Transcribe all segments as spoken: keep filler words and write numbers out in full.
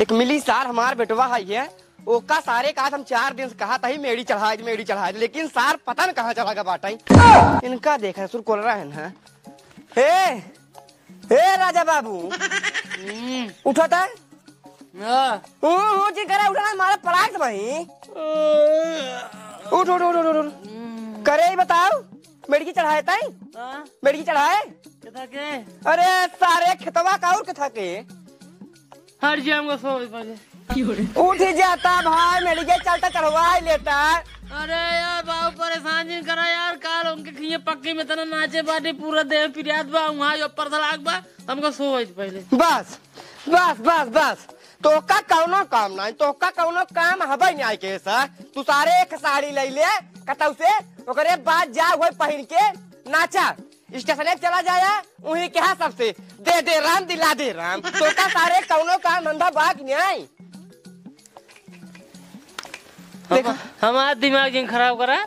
एक मिली सार हमार बेटवा है ये, ओका सारे का आज हम चार दिन से कहा था ही मेड़ी चढ़ाए, मेड़ी चढ़ाए, लेकिन सार पता न कहाँ चला गया बाटा। इनका देख ससुर कोलरा है ना। हे, हे राजा बाबू, हम्म। उठो त। हाँ। हूँ, हूँ, जी करे उठो ना, मारा पलाट वहीं। उठ, उठ, उठ, उठ, उठ। हम्म। करे ही बताओ, मेड़की चढ़ाए ताई? हाँ। मेड़की चढ़ाए? केथा के? अरे सारे खेतवा का और केथा के? हट जा, हमको सो पहले। उठ जाता भाई, मेड़की चलता चढ़वाए लेता। अरे यार बाबू, परेशान जिन करा यार, काल उनके खिए पक्की में तना नाचे बाटे, पूरा देह पिरियात बा, वहाँ ऊपर से लाग बा, हमको सो पहले। बस, बस, बस, बस। तोहका कौनो काम नाहीं, तोहका कौनो काम हबे नाहीं के सर। तू सारे एक साड़ी ले ले, कतौ से, ओकरे बाद जा हुए पहिन के नाचा। स्टेशने पे चला जाया, उहीं कहा सबसे, "दे दे राम, दिला दे राम।" तोहका सारे कौनो काम धंधा बा कि नाहीं? हम, देखा। हमार दिमाग जिन खराब करा,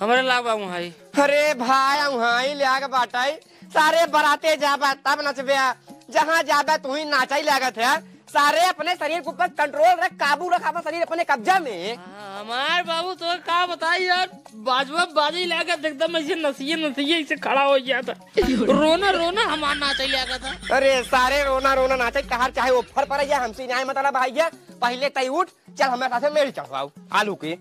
हमरे लाग बा उहाँ ही। अरे भाई, उहाँ ही ले आके बाटाई। सारे बराते जाबा तब नचबे, जहाँ जाबे तू ही नाचा ही लागत है। सारे अपने शरीर के ऊपर control रख, काबू रख अपन शरीर अपने कब्जा में। हाँ, हमार बाबू तो का बताई यार, बाजवा बाजे ही लागत एकदम ऐसे नसिए नसिए ऐसे खड़ा हो गया था। रोना रोना हमार नाचा ही लागत था। अरे सारे रोना रोना नाचा ही, तहार चाहे ऊपर पर या हमसे नाहीं मतलब भाई है। पहले तई उठ, चल हमारे साथे मेड़ी चढ़वाओ आलू के।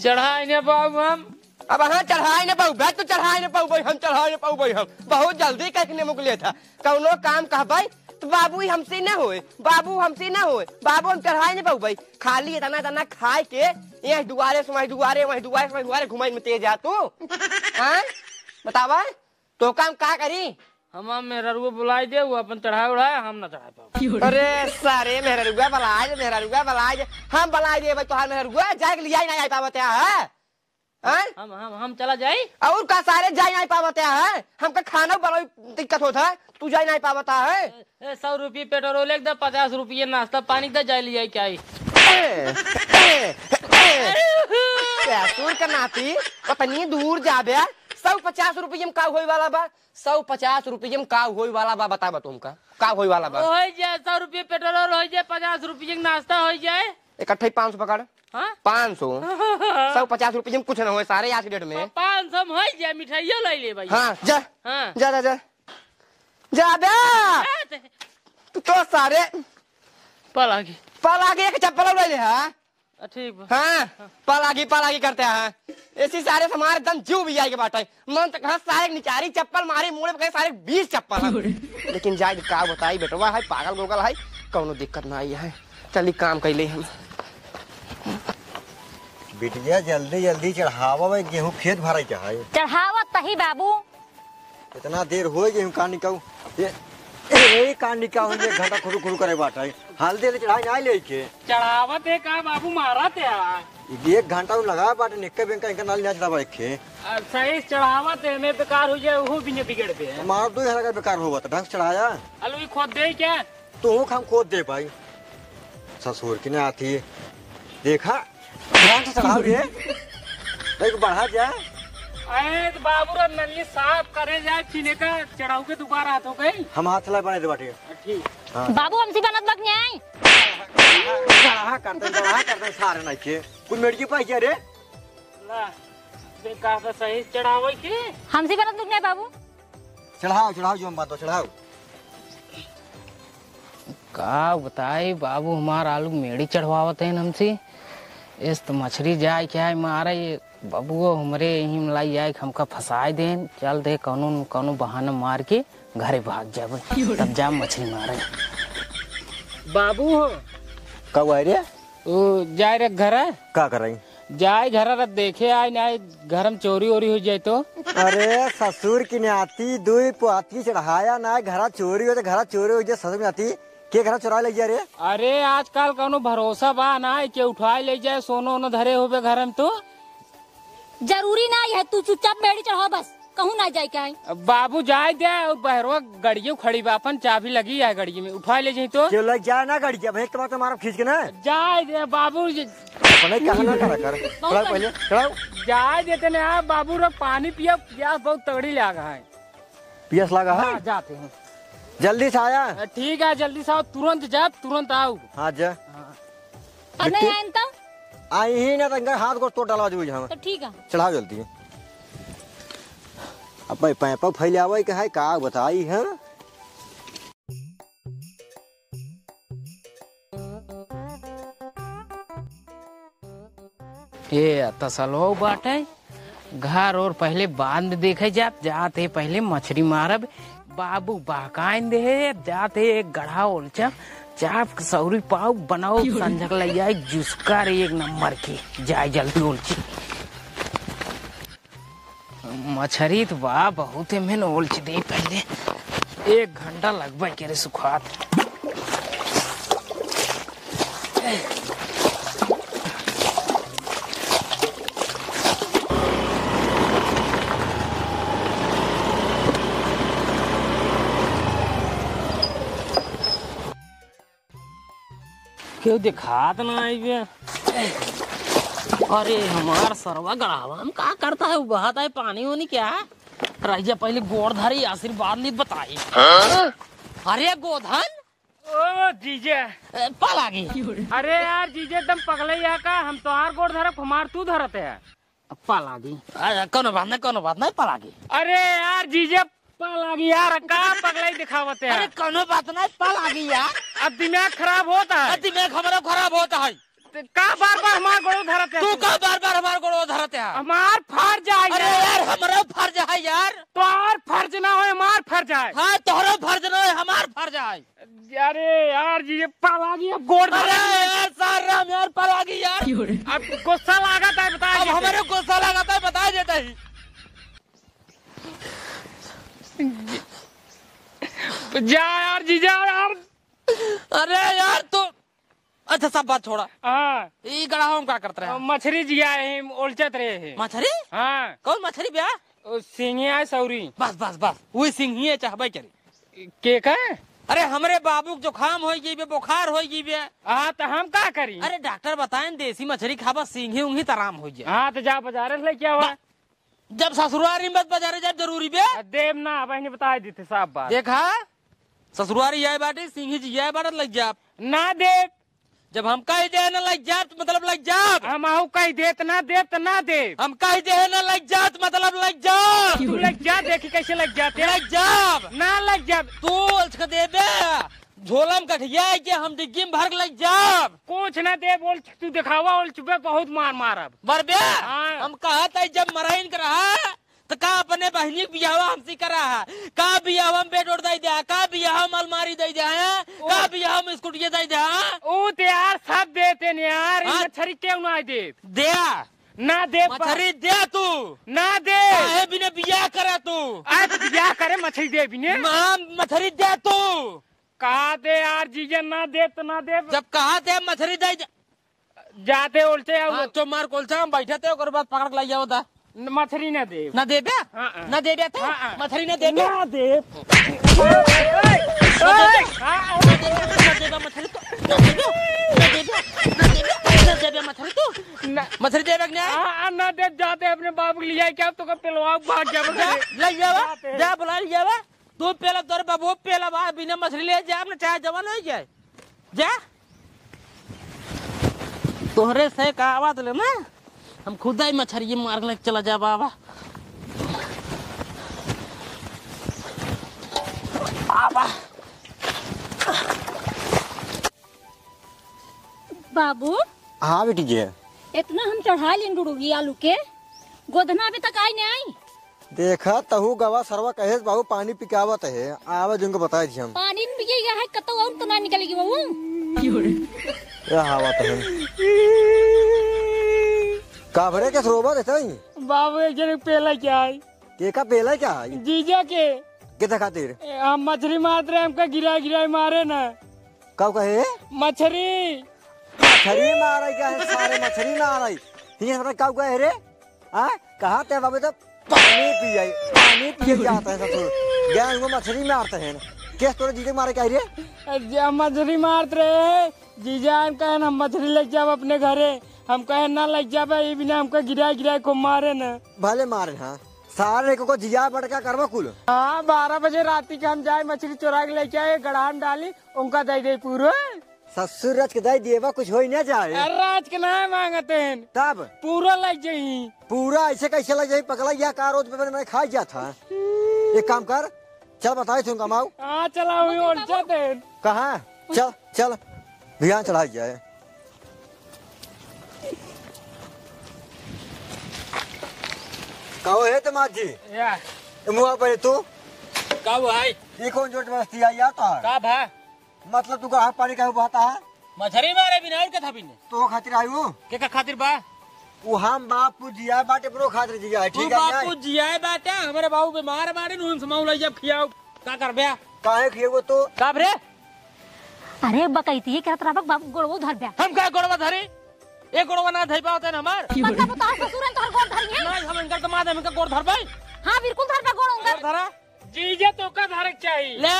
चढ़ाई न पाउब हम। अब हाँ चढ़ाई न पाउब, तू चढ़ाई न पाउब, हम चढ़ाई न पाउब, हम बहुत जल्दी कह के मुकले था। कौनो काम कहबे तो बाबू ही हमसे न होए, बाबू हमसे न होए, बाबू हम चढ़ाई न पाउब। खाली इतना इतना खाए के ये दुआरे से वहीं दुआरे, वहीं दुआरे से वहीं दुआरे घुमाई में तेज जा तू। हाँ बतावा। तो काम का करी? हमार मेहररुआ बुलाई दे, वो अपन चढ़ाए उढ़ाए, हम ना चढ़ाए पाउब। अरे सारे मेहररुआ बुलाई दे, मेहररुआ बुलाई दे, हम बुलाई दे भाई तोहार मेहररुआ, जाए के लिया ही नहीं आई पावत है, हैं? हम, हम, हम चला जाई। और का सारे जाए नहीं पावत है, हमका खाना बनावे दिक्कत होत है, तू जाए नहीं पावत है। ए, सौ रुपये पेट्रोल एक दे, पचास रुपये नाश्ता पानी दे, जाए लिया क्या आई? ए, ए, ए, ससुर का नाती, पता नहीं दूर जाबे, सौ पचास रुपये में का होए वाला बा? सौ पचास रुपये में का होए वाला बा, बतावा तुमका, का होए वाला बा? होई जाए, सौ रुपये पेट्रोल होई जाए, पचास रुपये के नाश्ता होई जाए। इकट्ठे पाँच सौ पकड़। हाँ? पाँच सौ। सौ पचास रुपये में कुछ ना होए सारे आज के डेट में। पाँच सौ में होई जाए, मिठाइयो ले ले भाई। हाँ, जा। हाँ। जा, जा, जा। जा बे। हाँ, ते- तू तो सारे पलागी। पलागी एक चप्पल ले ले, हाँ? आ, ठीक बा। हाँ, पालागी, पालागी करते हैं। ऐसी सारे से हमारे एकदम जीव भी आई के बाटे। मन तो कहा सारे निचारी चप्पल मारी, मुड़े पे कहे सारे बीस चप्पल हैं। लेकिन जाए का बताई, बेटवा है, पागल गोगल है, कौनो दिक्कत ना आई है। चली काम कैले हम। बिटिया, जल्दी जल्दी चढ़ावा, भाई, गेहूं खेत भराई के है। चढ़ावत तही बाबू। इतना देर हो गई, कान निकाऊ। ए, ए, कान निकाऊ, एक घंटा खुरु खुरु करे बाटे। हल्दी ले चढ़ाई ना ले के। चढ़ावत है का बाबू, मारत है? एक घंटा उ लगा बाटे, निक्के बेंका इनका नाल ना चढ़ावा एक खे। आ, सही से चढ़ावत है, मैं बेकार हो जाए, वो भी नहीं बिगड़ पे है। मार दो घंटा का बेकार होगा, तो ढंग से चढ़ाया। अलू ही खोद दे क्या? तू हम खोद दे भाई। ससुर की ना आती है। देखा, ध्यान से चढ़ाओ रे। देख, बढ़ा जा। अरे तो बाबू रे, नली साफ करे जाए, फिने का चढ़ाऊ के दोबारा हाथ हो गई। हम हाथ ला बने दे बाटे। ठीक। हाँ। बाबू, हमसे बनत बक नहीं आई। गढ़ा करते, गढ़ा करते सारे नहीं के। कुल मेड़की पाई क्या रे? ला, बे का बस सही चढ़ावे के? हमसे बनत बक नहीं बाबू। चढ़ाओ, चढ़ाओ, जो हम बात हो, चढ़ाओ। का बताई बाबू, हमार आलू मेड़ी चढ़वावत हैं हमसे। इस तो मछरी जाए क्या है मारे, ये बबुओ हमरे यहीं मलाई आए, हमका फंसाए देन। चल दे, कौनो न कौनो बहाना मार के घरे भाग जाबे, तब जा मछरी मारे। बाबू हो। का हुआ रे? ओ, जाए रे घर। का कराई? जाए घर रे देखे आए ना, घर में चोरी ओरी हो जाए तो। अरे ससुर की नाती, दुई पोती चढ़ाया ना, घरा चोरी हो जाए, घरा चोरी हो जाए, ससुर की नाती, के घरा चोरा ले गया रे? अरे आजकल कौनो भरोसा बा ना, के उठाए ले जाए, सोनो ओनो धरे होबे घर में तो। जरूरी ना है, तू चुपचाप मेड़ी चढ़ाओ बस। कहूँ ना जाए के आई। अब बाबू जाए दे, और बहरवा गड़ियों खड़ी बा, अपन चाबी लगी है गड़ियों में, उठा ले जाई तो। क्यों लग जाए ना गड़िया, भाई एक बार तो मारा खींच के ना। जाए दे बाबू, जे अपने कहा ना करा कर। बहुत चढ़ाओ पहले, चढ़ाओ। जाए देते ना बाबू, रो पानी पिया, प्यास बहुत तगड़ी लागा है। पियास लागा है? हाँ, जाते हैं। जल्दी से आया। अ, ठीक है, जल्दी से आओ, तुरंत जा, तुरंत आओ। हाँ, जा। हाँ। अ, नहीं बिट्टी। आयन तो? आई ही ना, तो इनका हाथ गोड़ तोड़ डाला जो हम। तो ठीक है। चढ़ाओ जल्दी। अब भाई पैपा फैलावे के है, का बताई है? ए, तसलो बाटे, घर और पहिले बांध देखे जात, जात है पहिले मछरी मारब। बाबू बहकाइन दे है, जात है एक गढ़ा ओलचा, चाप सौरी पाव बनाओ, संझक लइ जाए जुस्का रे एक नंबर की, जाए जल्दी ओलची। मछरी तो बा बहुत, एमे न ओलच दे पहिले। एक घंटा लगबे करे सुखात। केहू देखात ना आई बे। अरे हमार सरवा गड़ावा में का करता है, उबहत है पानी होनी क्या? रह जा पहिले गोड़ धरी, आशीर्वाद लीत बताई। हाँ? अरे गोधन। ओ जीजे। ए, पा लागी। अरे यार जीजे, एकदम पगलई है का? हम तोहार गोड़ धरब, हमार तू धरत है। पा लागी। आ, कौनो बात नहीं, कौनो बात नहीं, पा लागी। अरे यार जीजे, पा लागी यार, का पगलाई दिखावत है? अरे कौनो बात नहीं, पा लागी यार। अब दिमाग खराब होता है। अब दिमाग हमारा खराब होता है। तो का बार बार हमार गोड़ो धरत है तू? का बार बार हमार गोड़ो धरत है? हमार फर जाए अरे यार। यार, हमारा फर्ज है यार। तोहार फर्ज ना होए, हमार फर्ज है। हाँ, तोहरो फर्ज ना होए, हमार फर्ज है। अरे यार जीजे, पा लागी, अब गोड़ अरे धरे। यार, सार राम यार, पा लागी यार। अब गुस्सा लागत है, बता अब देते। हमारे गुस्सा लागत है, बता देता ही। जा यार जीजा यार। अरे यार, तू, अच्छा, सब बात छोड़ा। हाँ। ई गड़ावा में का करत रहे? मछरी जिया है, ओलचत रहे है। मछरी? हाँ। कौन मछरी बे? ओ, सिंघिया है, सौरी। बस, बस, बस, वही सिंघिया चाहबे करी। के का? अरे, हमरे बाबू के जुकाम होई गई बे, बुखार होई गई बे। हाँ, तो हम का करी? अरे, डॉक्टर बताएन, देसी मछरी खाबा, सिंघी उंघी त आराम होई जाए। हाँ, तो जा बाजारे से लेके आवा। बा-, जब ससुरारी मत बाजारे जाब जरूरी बे। आ, देब ना, बहिनी बताई देते साफ बात। देखा, ससुरारी आए बाटे, सिंघी जी आए बाटे, लग जाब। ना देब। जब हम कह दे ना लग जाब, तो मतलब लग जाब। हम आहू कह दे त ना देब, त ना देब। हम कह दे ना लग जाब, तो मतलब लग जाब। तू लग जा, देखी कैसे लग जाते। लग जाब। ना लग जाब। तू उलझ के देबे, झोला में गठिया है कि हम डिग्गी में भर के लग जाब। कुछ ना देब, उलझ तू देखावा, उलझबे बहुत मार मारब। मरबे? हाँ। हम कहत है जब मराइन के रहा, त का अपने बहिनी के बियाहवा हमसे करा है? का बियाहवा में बेड ओढ़ दे दे? का बियाहवा में अलमारी दे दे? का ओ। बियाहवा में स्कूटिया दे दे? ओ ते यार सब देते ने यार, हाँ? मछरी क्यों ना दे? दे। ना दे पा- मछरी दे तू। ना दे। काहे बिना बियाह करे तू? आज बियाह करे मछरी दे बिने। माँ, मछरी दे तू। कहा दे यार जीजा, ना दे तो ना दे। जब कहा दे मछरी दे जा। जाते ओलचे आओ। हाँ, चो मार कोलचा, हम बैठे थे, ओकर बाद पकड़ के लाई जाओ दा। न-, मछरी ना दे। ना देबे? हाँ, हाँ। ना देबे तो? हाँ, हाँ। मछरी ना देबे? ना दे। ना देबे? हाँ, हाँ। ना देबे, ना देबे मछरी तो? ना देबे? ना देबे? ना देबे? ना देबे मछरी तो? ना। मछरी देबे कि ना? हाँ, हाँ, ना दे, जाते अपने बाबू के लिया क्या तो का पेलवा भाग गया जा, बता। ले जावा, जाते। जा बुला लिया बा। तू पेला, तोरे बाबू पेला बा, बिना मछरी ले जा, अपने चाहे जवान हो जाए। जा। तोहरे से का आवाज ले ना, हम खुदा ही मछरिये मार के लेके चला जा बाबा। आबा। बाबू। हाँ बेटी जी। इतना हम चढ़ा लेन डुडुगी आलू के, गोधना अभी तक आई नहीं आई। देखा, तहू गवा सरवा कहेस, "बाबू, पानी पिकावत है, आवे जिनको बताए दिहम।" पानी न पिए गया है, कतौ और तो ना निकलेगी बाबू। यह आवत है। का भरे के सरोबा देते ही? बाबू, एक जने पेला क्या है? के का पेला क्या है? जीजा के। के खातिर? ए, हम मछरी मारत रहे, हमका गिरा गिरा मारे ना। का कहे? मछरी। मछरी मारे क्या है? सारे मछरी मारे। हियां से काऊ कहे रे? आ? कहा ते बाबू तो पानी पिए, पानी पिए जाता है ससुर। गया हुआ मछरी मारते हैं। केस तोरे जीजे मारे क्या रे? जे मछरी मारत रहे, जीजा हम कहन हम मछरी लेके जाब अपने घरे। हम कहन ना लेके जाबे, ई बिना हमका गिराए गिराए खूब मारे न। भले मारे हाँ, सारे को, को जिया बड़का करवा कुल। हाँ, बारह बजे राती के हम जाए, मछली चोरा के लेके आए, गड़हा में डाली, उनका दे दे पूरा। ससुर रच के दे दिए बा, कुछ होई ना जाए। अरे, राज के ना मांगत हैं। तब? पूरा लग जाई। पूरा ऐसे कैसे लग जाई? पगला, यह का रोज पे मैंने खाई गया था। एक काम कर, चल बताई तुम कमाऊ। हाँ, चला हुई और जाते हैं। कहाँ? चल, चल, ध्यान चढ़ा जाए। कहो हे दामाद जी। या। ए मुआ पर तू? का भाई? ये कौन जोट मस्ती आई यार तोहार? का भा? मतलब तू का हाथ पानी काहे बहाता है? मछरी मारे बिना और कथा बिने। तो खातिर आयु? के का खातिर बा? वो हम बापू जिया बाटे, बरो खातिर जिया है, तू ठीक है, बापू जिया बाटे, हमारे बाबू बीमार बाटे, नून समाऊ लाई जब खियाओ, का करबे? काहे खियाओ तो? का रे? अरे बकैती, ये कहत रहा बाबू गोड़वो धर बे। हम का गोड़वा धरी? एक गोड़वा ना धई पावत है ना हमार। मतलब तो ससुर है, तोहर गोड़ धरी है? नहीं, हम इनकर तो मार दे, हम इनकर गोड़ धरबे। हाँ, बिल्कुल धर बे गोड़ उनकर। गोड़ धरा। जीजा तो का धरे के चाही? ले,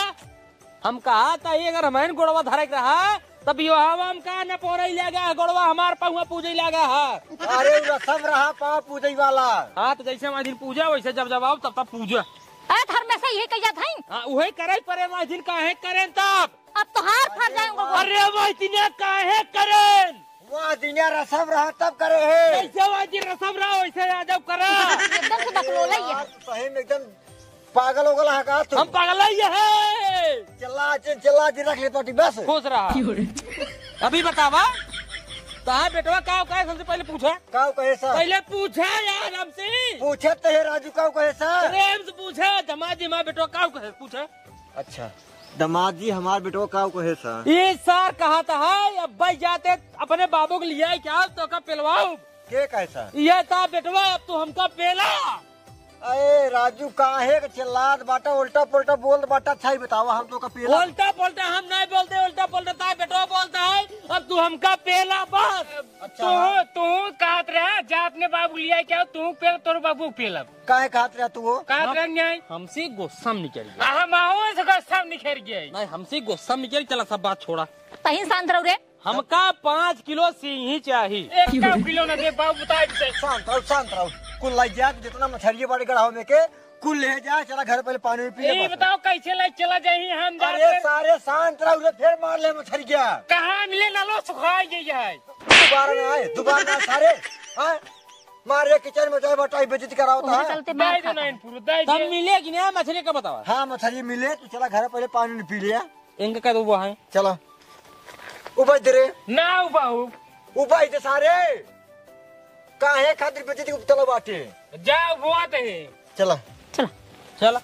हम कहा था, ये अगर हमारे गोड़वा धरे के रहा, तब यो हम, हम का न पोरई ले गया, गोड़वा हमार पहुआ पूजे ले गया है। अरे, वो सब रहा पाँव पूजे वाला। हाँ, तो जैसे हमारे दिन पूजा, वैसे जब जब आओ, तब तब पूजा। अरे, धर्मेश, यही कह जात हई। हाँ, उहे करे परे, हमारे दिन काहे करें तब? अब तोहार फर जाए उनको। अरे, वह दिने काहे करें? वह दिने रसम रहा तब करे है। जैसे वह दिन रसम रहा, वैसे यादव करा। एकदम से बकलोला ही है। यार, सही में एकदम पागल हो गला है का तू? हम पागल ही है। चिल्ला, चिन-, चिल्ला, जी रख ले पार्टी, बस। खुश रहा। अभी बतावा, तहार बेटवा का कहे सबसे पहले पूछा? का कहे सा? पहले पूछा यार हमसे। पूछे तो है राजू, का कहे सा? प्रेम से पूछा, दमाद जी, हमार बेटवा का कहे, पूछा। अच्छा, दमाद जी, हमार बेटवा का कहे सा? ये सार कहा था है, अब भाई जाते अपने बाबू को लिया क्या तो का पेलवाऊ? के कहे सा? ये था बेटवा, अब तू हमका पेला। अरे राजू, काहे के चिल्लात बाटा, उल्टा पुल्टा बोलत बाटा, अच्छा ही बतावा, हम तो का पेला। उल्टा पुल्टा हम नहीं बोलते, उल्टा पुल्टा ता बेटवा बोलता है, अब तू हमका पेला बस। अच्छा। तू, तू कहत रहा, जा अपने बाबू लिया क्या, तू पेल, तोर बाबू पेलब। काहे कहत रहा तू वो? कहत रहा न्याय। हमसे गुस्सा में निकल गया। आ, हम आओ से गुस्सा में निकल गए। नहीं, हमसे गुस्सा में निकल, चला सब बात छोड़ा। तहीं शांत रहो रे। हमका पाँच किलो सिंही चाही। एक का किलो न दे बाबू, बता दे। शांत रहो, शांत रहो। कुल लाई जात, जितना मछरिया बड़े गढ़ाव में के, कुल ले जा, चला घर पहले पानी पी ले ए, बस। बताओ कैसे लाई चला जाही हम जात अरे रहे। सारे शांत रहो रे, फिर मार ले मछरिया। कहाँ मिले ना लो, सुखाई गई है। दोबारा ना आए, दोबारा ना आए सारे। हाँ? मार ये किचन में जाए, बटाई बेइज्जती करावता है। चलते मार दे दो खाता ना है। इन पूरा, दे तब दे। मिले कि नहीं मछरी का बतावा? हाँ, मछरी मिले, तू चला घर पहले पानी पी लिया। इनका कह दो वो है। चला। उबाई दे रे। ना उबाऊ। उबाई दे सारे। काहे खातिर बेइज्जती उपतला बाटे? जा उबवा दे। चला। चला। चला।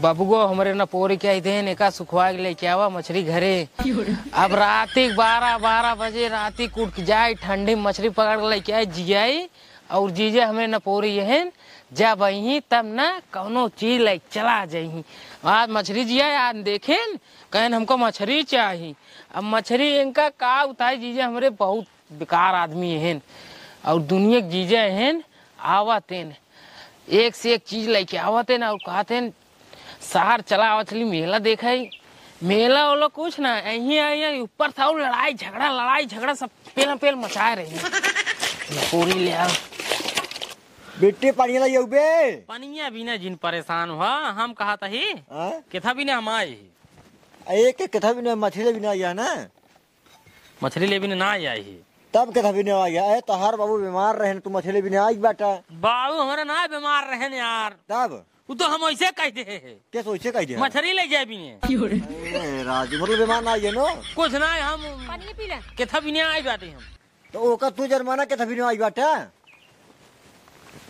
बाबुगो हमरे न पोरी के आई देन, एका सुखवा के लेके आवा मछरी घरे। अब राती के बारह, बारह बजे राती के उठ के जाई, ठंडी में मछरी पकड़ के लेके आई, जियाई। और जीजे हमें न पोरी यहन, जब अइहीं तब न कौनो चीज लइके चला जइहीं। आज मछरी जिया, आज देखेन, कहन हमको मछरी चाही। अब मछरी इनका का उताई, जीजे हमरे बहुत बेकार आदमी यहन। और दुनिया के जीजे यहन, आवत एन, एक से एक चीज लइके आवत एन और कहत एन, सार चला आवत चली मेला देखे। मेला ओला कुछ ना, यहीं आई, आई ऊपर था, लड़ाई झगड़ा, लड़ाई झगड़ा सब पेल पेल मचाए रही। पूरी ले आ। बेटी पनिया लाई आऊ बे। पनिया बिना जिन परेशान हुआ, हम कहा था ही। हाँ? केथा बिना हम आए ही। एक केथा बिना मछली बिना आया ना। मछली ले बिना ना आए ही। तब केथा बिना आया? ए, तोहार बाबू बीमार रहे, तू मछली बिना आई बाटा। बाबू हमारा ना बीमार रहे यार। तब? वो तो हम ऐसे कह दे है। कैसे वैसे कह दे है? मछली ले जाए बिने। ए, राजू, मतलब बीमार ना आइए नो? कुछ ना, हम पानी पी ले। केथा बिने आई बाटे हम। तो ओका तू जरमाना केथा बिने आई बाटे?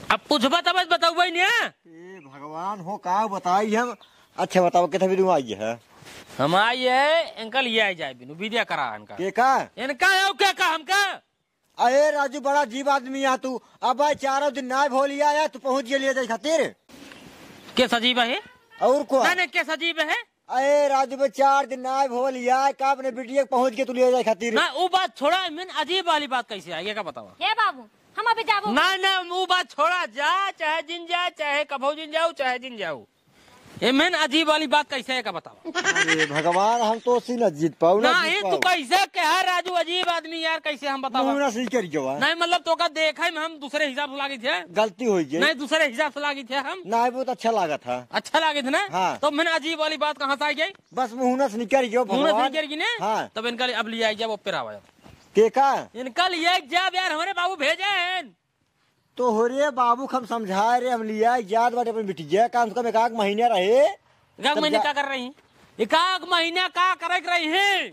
अब पूछबा तब बताऊ भाई ने। ए भगवान हो, का बताई हम? अच्छा बताओ, केथा बिने आई है? हम आई है, इनका लिए आई जाए बिनु, विद्या करा इनका। के का? इनका है, के का हमका? अरे राजू, बड़ा अजीब आदमी है तू। अब भाई चारों दिन नाय भोलिया आया, तू पहुँच गया लिए जाए खातिर। के सजीव है? और को? नहीं, नहीं, के सजीव है? अरे राजू भाई, चार दिन नाय भोलिया, का अपने बिटिया के पहुँच के तू लिए जाए खातिर? ना, वो बात छोड़ा, मैं अजीब वाली बात कैसे आई, ये का बतावा? हे बाबू, हम अभी जाबो। नहीं, नहीं, वो बात छोड़ा, जा, चाहे जिन जा, चाहे कभो जिन जाऊ, चाहे जिन जाऊ। एमेन अजीब वाली बात कैसे है का बतावा? अरे भगवान, हम तो सी न जीत पाऊ, ना नहीं, जीत तू पाऊ। कैसे कहा राजू, अजीब आदमी यार, कैसे हम बतावा? मुँह ना सही करी जवा। नहीं, मतलब, तोका देखे में हम दूसरे हिसाब से लागी थे। गलती हो गई। नहीं, दूसरे हिसाब से लागी थे हम। नहीं, बहुत अच्छा लागत है। अच्छा लागे थे ना? हाँ। तो मैंने अजीब वाली बात कहाँ से आ गई? बस मुँह ना से निकल गयो मुँह ना से भगवान। निकल गई ने? हाँ। तब इनका लिए, अब लिया जाब, अब फिर आवा। के का? इनका लिए जाब यार, हमारे बाबू भेजे हैं। तोहरे बाबू के हम समझाए रहे, हम लिया जात बाटे अपन बिटिया, कम से कम एक आध महीना रहे। एक आध तब महीने जा- का कर रही? एक आध महीने का करे के रही है?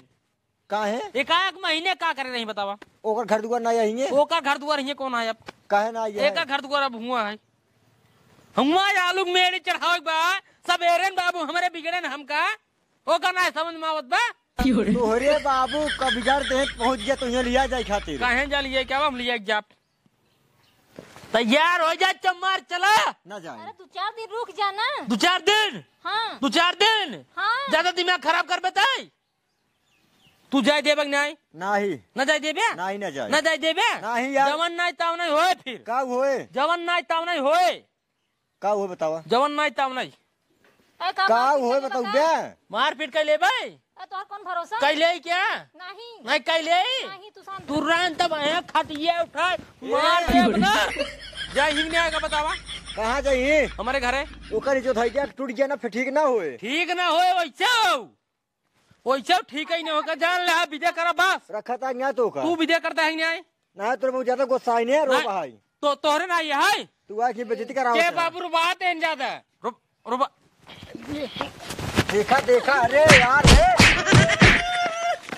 का है? एक आध महीने का करे रही बतावा? ओकर घर दुआर ना आइए? ओकर घर दुआर हिये कौन है अब? काहे ना आइए? एकर घर दुआर अब हुआ है। हुआ आलू मेड़ी चढ़ावे के बा, सब एरन बाबू हमरे बिगड़न हमका, ओकर ना समझ में आवत बा। तोहरे बाबू का बिगाड़ दे पहुँच गया तो यहाँ लिया जाए खातिर। काहे जा लिए क्या हम लिया जाब? तैयार हो जा चम्मार, चला। ना जाए। अरे, दो चार दिन रुक जाना। दो चार दिन? हाँ। दो चार दिन? हाँ। ज्यादा दिमाग खराब कर बताई। तू जाए देबे कि नाई? नाही। ना जाए देबे? नाही, ना जाए। ना जाए देबे? नाही यार। जवन नाई ताव नाई होए फिर। का होए? जवन नाई ताव नाई होए। का होए बतावा? जवन नाई ताव नाई। ए, का का मारपीट होए कर बताऊ लेबा बे? का? मारपीट कर लेबे? ए, तोहर कौन भरोसा? कर ले क्या? नहीं। नहीं कर ले? नहीं, तू शांत तू रह। रान तब है खटिया उठा, ए। मार देब ना। जाए हिंग नहीं आएगा बतावा? कहाँ जाइए? हमारे घर है। ओकर जो धैया टूट गया ना, फिर ठीक ना होए। ठीक ना होए वैसे हो। वैसे ठीक ही नहीं होगा, जान ले, हाँ, विदा करा बस। रखा था यहाँ तो का? तू विदा करता है नहीं? ना, तोर बहुत ज्यादा गुस्सा है नहीं, रो ना, भाई। तो तोहरे ना ये है। तू आके बेइज्जती करा के होता है। बाबू रो बात है ज्यादा। रो, रो बा- देखा, देखा, अरे यार, रे।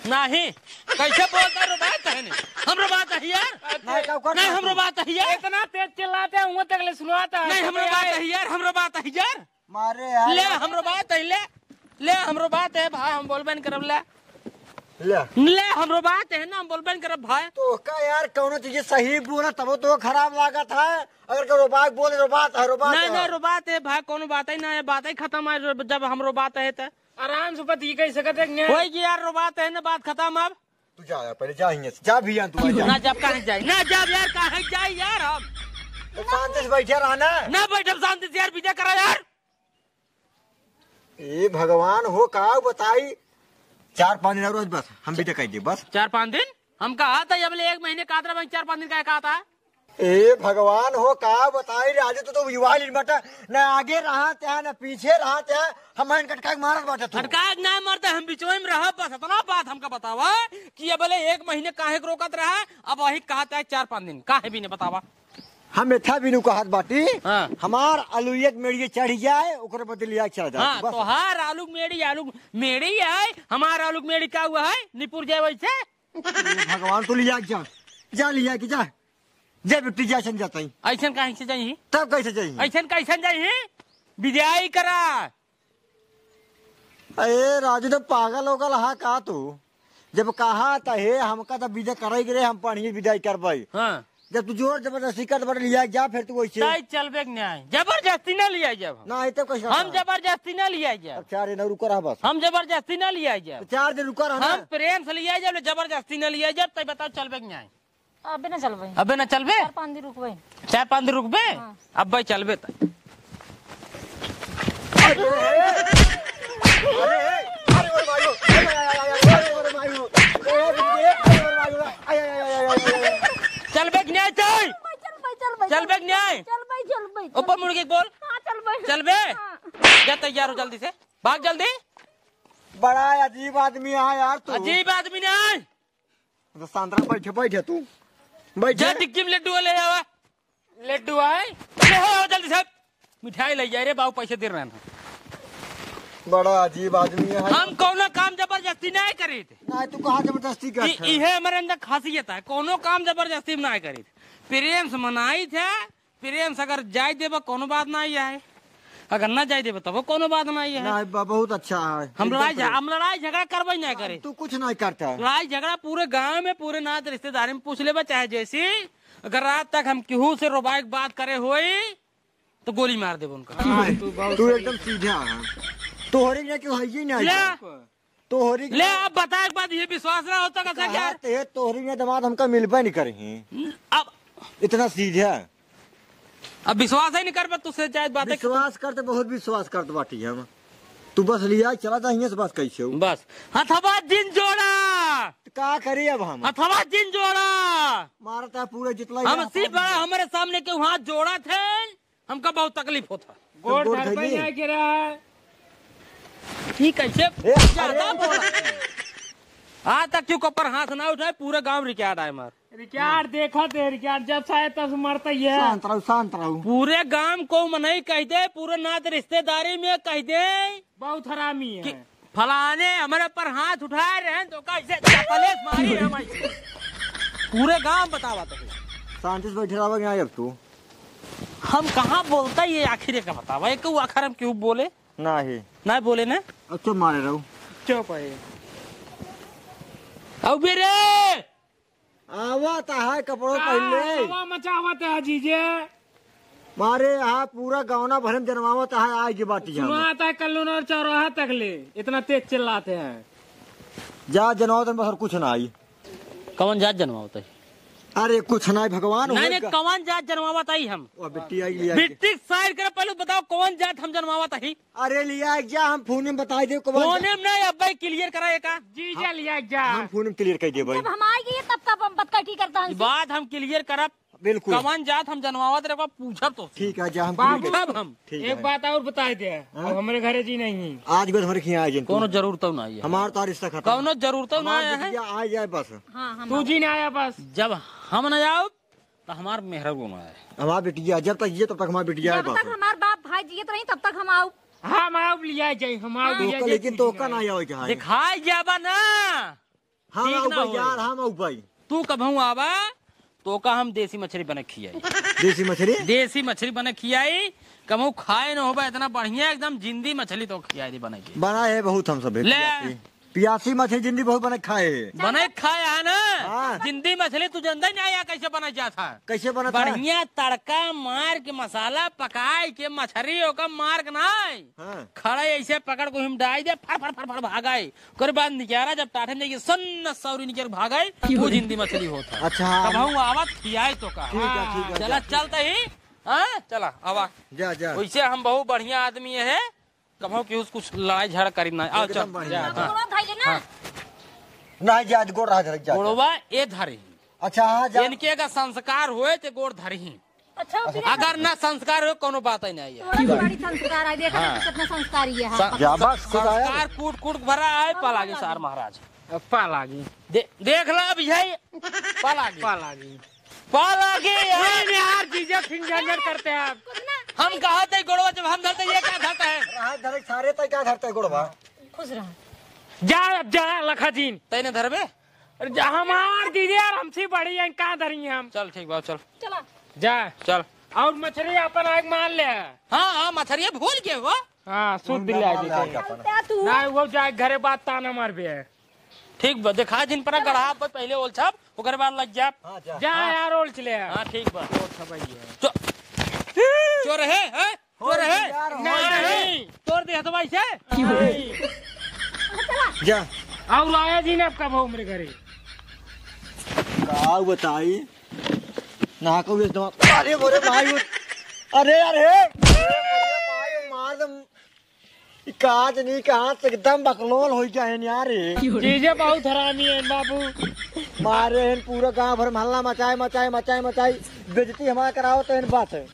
नहीं, कैसे बोलता रो बात है नहीं? हम रो बात है यार। नहीं, का कर नहीं, हम रो बात है यार। इतना तेज चिल्लाते हैं, वहाँ तक ले सुनाता है। नहीं, हम रो बात है यार, हम रो बात है यार। मारे यार। ले, हमरो बात है, ले। ले, हमरो बात है, भाई, हम बोलबे न करब, ले। ले। ले, हमरो बात है ना, हम बोलबे न करब, भाई। तो का यार, कौनो चीज सही बोला, तबो तो खराब लागत है। अगर कौनो बात बोले, रो बात है, रो बात नहीं, है। नहीं, रो बात है, भाई, कौनो बात ही ना है, बात ही खत्म है, रो-, जब हमरो बात है, तो। आराम से पति कह सकत है, न्याय। वही कि यार, रो बात है ना, बात खत्म अब। तू जा यार, पहले जा हियां से। जा भैया, तू आ जा। ना जब कहाँ जाए, ना जब यार, कहाँ जाए यार हम? तो शांति से बैठे रहा ना। ना बैठब शांति से यार, विदा करा यार। ए भगवान हो, का बताई? चार पाँच दिन और बस, हम विदा कर दे बस। चार पाँच दिन? हम कहा था, अब ले एक महीने का आदरा बैंक, चार पाँच दिन का कहा था? ए भगवान हो, का बताई रे, आज तो, तो युवा लीन बाटा, ना आगे रहत है, ना पीछे रहत है, हम हन कटका के मारत बाटे तू। कटका के ना मरते, हम बिचवे में रहब, बस इतना बात हमका बतावा कि ये बोले एक महीने काहे के रोकत रहा, अब वही कहत है चार पाँच दिन, काहे भी नहीं बतावा। हम एथा बिनु कहत बाटी, हाँ। हमार अलुइया के मेड़िए चढ़ जाए, ओकरे बदे लिया के चला जाए, हाँ, बस। तोहार आलू के मेड़ी, आलू के मेड़ी है, हमार आलू के मेड़ी का हुआ है, निपुर जाए वैसे। ए भगवान, तू लिया के जा, जा लिया के जा। जब बिट्टी जैसन जाता ही। ऐसन काहे से जाई? तब कैसे जाई? ऐसन कैसन जाई? विदाई करा। अरे राजू, तो पागल हो गल हा का तू? जब कहा त हे हमका त विदा कराई के रे, हम पढ़िए विदाई करबई। हाँ। जब तू जोर जबरदस्ती कर बड़ लिया जा, फिर तू वैसे ताई चलबे के न्याय, जबरदस्ती ना लिया जाब हम। ना, तो कैसे हम जबरदस्ती ना लिया जाब। अब चार दिन रुको रहा बस। हम जबरदस्ती ना लिया जाब। तो चार दिन रुको रहा ना। हम प्रेम से लिया जाब, जबरदस्ती ना लिया जाब। तई बताओ चलबे के न्याय? अबे ना चलबे। अबे ना चलबे? चार पाँच दिन रुकबे। चार पाँच दिन रुकबे? हाँ। अब भाई चलबे त। अरे, अरे, अरे, अरे, अरे, अरे, अरे, अरे, अरे, अरे, अरे, अरे, चलबे कि नहीं चल? चलबे, चलबे, चलबे कि नहीं? चलबे, चलबे, ऊपर मुड़ के बोल। हाँ, चलबे। चलबे? हाँ। जा तैयार हो जल्दी से। भाग जल्दी। बड़ा अजीब आदमी है यार तू। अजीब आदमी नहीं। तो सांतरा बैठे, बैठे तू। बैठे। जा टिक्की में लड्डू ले आवा। लड्डू आए? ले आओ जल्दी से। मिठाई ले जाए रे बाबू, पैसे दे रहे हैं। बड़ा अजीब आदमी है। हम कौनो काम जबरदस्ती नहीं करीत। नहीं, तू कहाँ जबरदस्ती कर ई-, इहे हमारे अंदर खासियत है, कौनो काम जबरदस्ती में नहीं करीत। प्रेम से मनाइत है, प्रेम से अगर जाए देबा, कौनो बात नहीं है। अगर ना जाए देबा, तबो कौनो बात नहीं है। नहीं, ब-, बहुत अच्छा है। हम एकदम लड़ाई झ-, प्रेम। हम लड़ाई झगड़ा करबे नहीं करे। तू कुछ नहीं करता। लड़ाई झगड़ा पूरे गांव में, पूरे नात रिश्तेदारी में पूछ लेबा, चाहे जैसी। अगर रात तक हम केहू से रोबाई के बात करे होई, तो गोली मार देबो उनका। हाँ, तू एकदम सीधा है। तोहरे के क्यों है ये नहीं ले। तो होरी के ले, बाद अब बताए के बाद ये विश्वास ना होता का कहा क्या? ते तोहरी में दामाद हमका मिलबे नहीं करही। अब इतना सीधा। अब विश्वास ही नहीं करबे, तुझसे जायज बातें। विश्वास करते, बहुत विश्वास करत बाटी हम। तू बस लिया, चला जा हियां से, बस कैसे हो? बस। हथवा जिन जोड़ा। तो का करी अब हम? हथवा जिन जोड़ा। मारता है पूरे जितला ही हम हाथ सी में। बड़ा हमारे सामने के हाथ जोड़ा थे, हमका बहुत तकलीफ होता। गोड़ गोड़ धर पे धइले। ना गिरा। ठीक है, से ए, ज्यादा अरे। बोला। आज तक क्यों कपर हाथ ना उठाए, पूरे गांव रिकॉर्ड आए मार। रिकॉर्ड देखा थे, रिकॉर्ड जब से आए तब से मरता ही है। शांत रहो, शांत रहो। पूरे गांव को मनई कह दे, पूरे नात रिश्तेदारी में कह दे बहुत हरामी है। कि फलाने हमारे पर हाथ उठाए रहे तो का इसे चपलेस मारी है भाई। पूरे गांव बतावा तो। शांति से बैठे रहो यहाँ अब तू। हम कहाँ बोलता ये आखिर का बतावा, एक आखिर हम क्यों बोले? नहीं। नहीं बोले ना? अब चुप मारे रहो। चुप है। अब बेरे आवत है कपड़ों का पहले। हवा मचावत है जीजे। मारे यहाँ पूरा गावना भरे में जनवावत है, आज ये बात जान। सुनात है कल्लूनर चौराहा तक ले, इतना तेज चिल्लाते हैं। जा जनवावत है, बस और कुछ ना आई। कौन जात जनवावत है? अरे कुछ ना आई भगवान, नहीं, होए नहीं, का- कौन जात जनवावत आई हम? वो बिट्टी आई, लिया आई। बिट्टी साइड कर, पहले बताओ कौन जात हम जनवावत आई? अरे लिया जा, हम फोन में बताई देब कब। फोन में नहीं, अब भाई क्लियर करा एका। जी जा लिया जा। हम फोन में क्लियर कर देब भाई। जब हम आए गए तब कब हम बतकटी करता ये हूँ? बात हम क्लियर करब। बिल्कुल। कवन जात हम जनवावत रहे, पूछब तो। ठीक है, जा हम बाबू, क्लियर कर पूछब हम। ठीक एक है। बात और बताई दे, हाँ? अब हमरे घरे जी नहीं। आज बस हमरे खियाँ आ जिन तू। कोनो जरूरत तो नहीं है। हमार तो रिश्ता खत्म। कोनो जरूरत तो हमार नहीं है। बिटिया आ जाए बस। हाँ, हम तू जी ना आया बस। जब हम ना जाओ तो हमार मेहरा को ना आए। हमार बिटिया जब तक जिए तब तक हमार बिटिया है जब बस। तक हमार बाप भाई जियत रही तब तक हम आउब। हाँ, हम आउब लिया जाई, हम आउब हाँ। लिया तो जाई। लेकिन तो का ना आवे के है। दिखाई जाबा ना। हम ठीक आउब ना भाई होई। यार, हम आउब भाई। तू कभऊ आवा, तोका हम देसी मछरी बना खियाई। देसी मछरी? देसी मछरी बना खियाई, कभऊ खाए न होबा, इतना बढ़िया एकदम जिंदी मछली तो खियाई दी बना के। बना है बहुत हम सब ले। पियासी। पियासी मछली जिंदी बहुत बना खाए है। बना खाए है ना? हाँ। जिंदी मछली तू जानता ही नहीं यार कैसे बना जात है। कैसे बनत है? बढ़िया तड़का मार के मसाला पकाए के मछरी ओका मार के ना हाँ। खड़ा ऐसे पकड़ को हम डाई दे, फड़, फड़, फड़, फड़ भागाई। ओकर बाद निकारा जब टाठे में जाके सन्न सौरी निकर भागाई, वो जिंदी मछली होत है। अच्छा, हाँ। तब हम आवत खियाई तो का। ठीक है, ठीक है, चला, जा। चलते ही, हाँ, चला, आवा। जा, जा। वैसे हम बहुत बढ़िया आदमी है, कभऊ केहू से कुछ लड़ाई झगड़ा करी ना। आओ, एकदम चल। बढ़िया। जा, हाँ। गोड़वा धइले ना। हाँ। ना, जा, गोड़ रहा, जा, जा। गोड़वा ए धरी। अच्छा, हाँ, जा। इनके का संस्कार होए ते गोड़ धरी। अच्छा, फिर अगर ना संस्कार हो, कोनो बात ही नहीं है। तोरा बड़ी संस्कार है, देखा हाँ। तो कितना संस्कारी है। स-, जा, बस, खुद आया। संस्कार कूट कूट भरा है, हाँ, पालागी हाँ। सार महाराज। अब पालागी। दे-, देख ला अब यही। पालागी। पालागी। पालागी, ये यार। यार, जीजा फिर झंझट करते हैं आप। कुछ ना। हम कहा थे गोड़वा जब हम धरते, ये क्या धरता है? रहा धरे सारे तय क्या धरते गोड़वा? खुश रहा। जा, अब जा, लखा जीन। तैने धरबे? अरे जा, हमार दीदी यार हमसे बड़ी हैं, कहाँ धरी हैं हम? चल ठीक बा, चल। चला। जा। चल। और मछरी अपन आग मार ले। हाँ, हाँ, मछरिया भूल के हो। हाँ, सूद दिला दी। ना, वो जाए घरे बात ताना मार बे। ठीक बा, देखा जिन पर गढ़ा पर पहले ओल छाप, ओकर बाद लग जा। हाँ, जा। जा हाँ। यार, ओल चले। हाँ, ठीक बा। ओल छपाई है। चो-, चोर है, हैं? चोर है? यार, नहीं। नहीं। तोड़ दे हथवा इसे। जा। और आया जी ने आपका भाव मेरे घरे। का बताई? ना को भी इस्तेमाल। अरे मोरे भाई, वो, अरे यार, हे। अरे मोरे भाई, मार दम। ई का जनी, कहाँ से एकदम बकलोल होई गया है यार, ये। जीजे बहुत हरामी है बाबू। मारे हैं पूरा गांव भर में हल्ला मचाए, मचाए, मचाए, मचाए। बेइज्जती हमारा करावत हैं बात है।